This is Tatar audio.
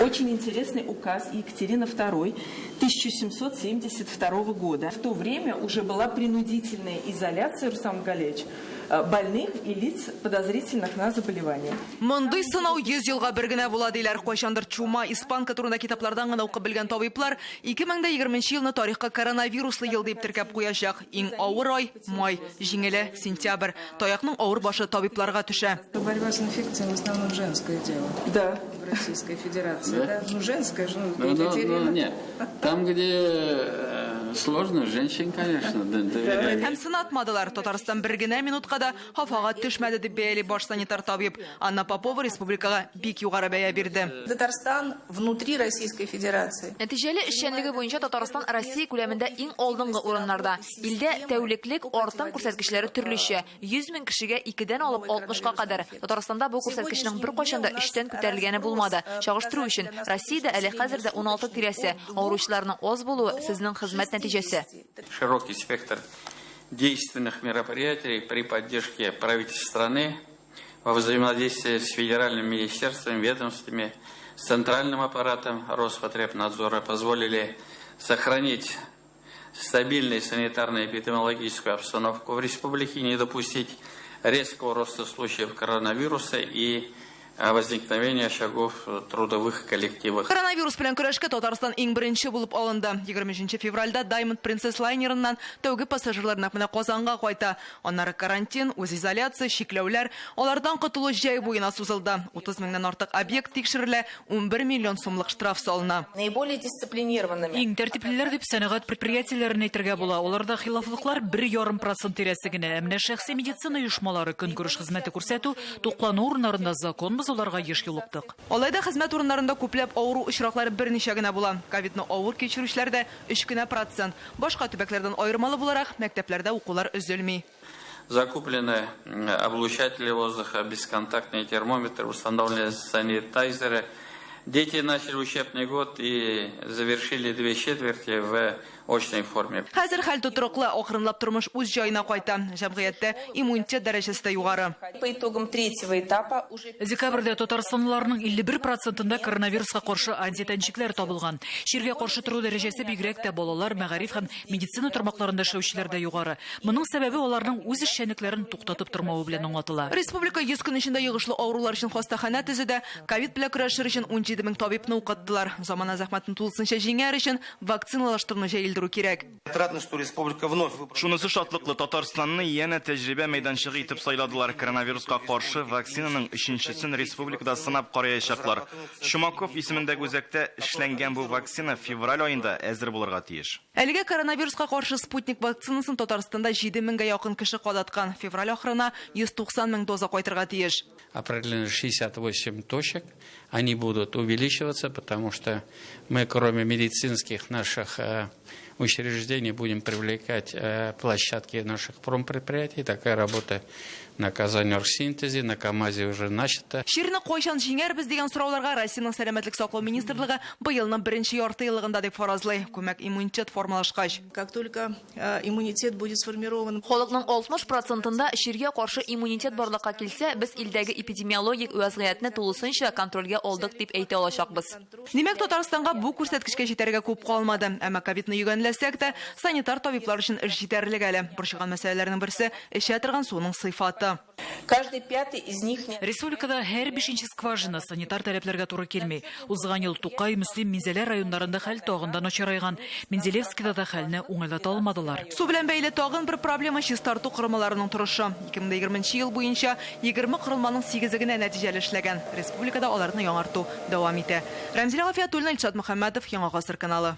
Очень интересный указ Екатерины II 1772 года. В то время уже была принудительная изоляция, Рустам Галевич, больных и лиц, подозрительных на заболевание. Мондый сынау 100 елга бер генә була диләр. Кайчандыр чума, испанка турында китаплардан гына укып белгән табиблар 2020 елны тарихка коронавируслы ел дип теркәп куячак. Иң авыр ай май, җиңеле сентябрь. Таякның авыр башы табибларга төшә. Борьба с инфекцией в основном женское дело. Да. В Российской Федерации. Да? Да? Ну, женское же, ну, Ну, ну, Екатерина. ну, нет. Там, где сложно, женщин, конечно, доверяют. Һәм сынатмадылар. Татарстан бер генә минутка да хафага төшмәде дип бәяли баш санитар табиб. Анна Попова республикага бик югары бәя бирде. Татарстан внутри Российской Федерации. Нәтиҗәле эшчәнлеге буенча Татарстан Россия күләмендә иң алдынгы урыннарда. Илдә тәүлеклек артым күрсәткечләре төрлечә. 100 мең кешегә 2-дән алып 60-ка кадәр. Татарстанда бу күрсәткечнең беркайчан да 3-тән күтәрелгәне булмады. Чагыштыру өчен, Россиядә әле хәзер дә 16 тирәсе. Авыручыларның аз булуы сезнең хезмәт нәтиҗәсе. Широкий спектр действенных мероприятий при поддержке правительства страны во взаимодействии с федеральными министерствами, ведомствами, с центральным аппаратом Роспотребнадзора позволили сохранить стабильную санитарно-эпидемиологическую обстановку в республике, не допустить резкого роста случаев коронавируса и возникновения очагов в трудовых коллективах. Коронавирус белән көрәшкә Татарстан иң беренче булып алынды. 23 февральдә Diamond Princess лайнерыннан тәүге пассажирлар нәкъ менә Казанга кайта. Аннары карантин, үзизоляция, чикләүләр, алардан котылу җәй буена сузылды. 30 меңнән артык объект тикшерелә, 11 миллион сумлык штраф салына. Наиболее дисциплинированными. Иң тәртиплеләр дип сәнәгать предприятиеләрен әйтергә була. Аларда хилафлыклар 1,5% тирәсе генә. Ә менә шәхси медицина оешмалары көнкүреш хезмәте күрсәтү, туклану урыннарында закон бозуларга еш юлыктык. Алай да хезмәт урыннарында күпләп авыру очраклары берничә генә була. Ковидны авыр кичерүчеләр дә 3 генә процент. Башка төбәкләрдән аермалы буларак, мәктәпләрдә укулар өзелми. Закуплены облучатели воздуха, бесконтактные термометры, установлены санитайзеры. Дети начали учебный год и завершили 2/4 в очной форме. Хәзер хәл тотрыклы, акрынлап тормыш үз җаена кайта. Җәмгыятьтә иммунитет дәрәҗәсе дә югары. По итогам третьего этапа уже Декабрьдә татарстанлыларның 51%-ында коронавируска каршы антитәнчекләр табылган. Чиргә каршы тору дәрәҗәсе бигрәк тә балалар, мәгариф һәм медицина тармакларында эшләүчеләрдә югары. Моның сәбәбе аларның үз эшчәнлекләрен туктатып тормавы белән аңлатыла. Республика 100 көн эчендә йогышлы авырулар өчен хастаханә төзеде, ковид белән көрәшер өчен 17 мең табибны укыттылар. Замана зәхмәтен тулысынча җиңәр өчен вакциналаштыруны җәелдерү кирәк. Отрадно, что республика вновь выбрала. Шунысы шатлыклы, Татарстанны янә тәҗрибә мәйданчыгы итеп сайладылар. Коронавируска каршы вакцинаның өченчесен республикада сынап караячаклар. Чумаков исемендәге үзәктә эшләнгән бу вакцина февраль аенда әзер булырга тиеш. Әлегә коронавируска каршы Спутник вакцинасын Татарстанда 7 меңгә якын кеше кадаткан. Февраль ахырына 190 мең доза кайтырга тиеш. Определено 68 точек. Они будут увеличиваться, потому что мы, кроме медицинских наших учреждений, будем привлекать площадки наших промпредприятий. Такая работа на Казань-Оргсинтезе, на КамАЗе уже начата. Чирне кайчан җиңәрбез дигән сорауларга Россиянең сәламәтлек саклау министрлыгы быелның беренче ярты еллыгында дип фаразлый. Күмәк иммунитет формалашкач. Как только иммунитет будет сформирован. Халыкның 60%-ында чиргә каршы иммунитет барлыкка килсә, без илдәге эпидемиологик вазгыятьне тулысынча контрольгә алдык дип әйтә алачакбыз. Димәк, Татарстанга бу күрсәткечкә җитәргә күп калмады. Әмма ковидны йөгәнләсәк тә, санитар табиблар өчен эш җитәрлек әле. Борчыган мәсьәләләрнең берсе эчә торган суның сыйфаты. Каждый пятый из них не Республикада һәр бишенче скважина санитар таләпләргә туры килми. Узган ел Тукай, Мөслим, Минзәлә районнарында хәл тагын да начарайган. Менделеевскида да хәлне уңайлата алмадылар. Су белән бәйле тагын бер проблема чистарту корылмаларының торышы. 2020 ел буенча 20 корылманың 8-е генә нәтиҗәле эшләгән. Республикада аларны яңарту дәвам итә. Рәмзилә Гафиятуллина, Илшат Мөхәммәтов, Яңа Гасыр каналы.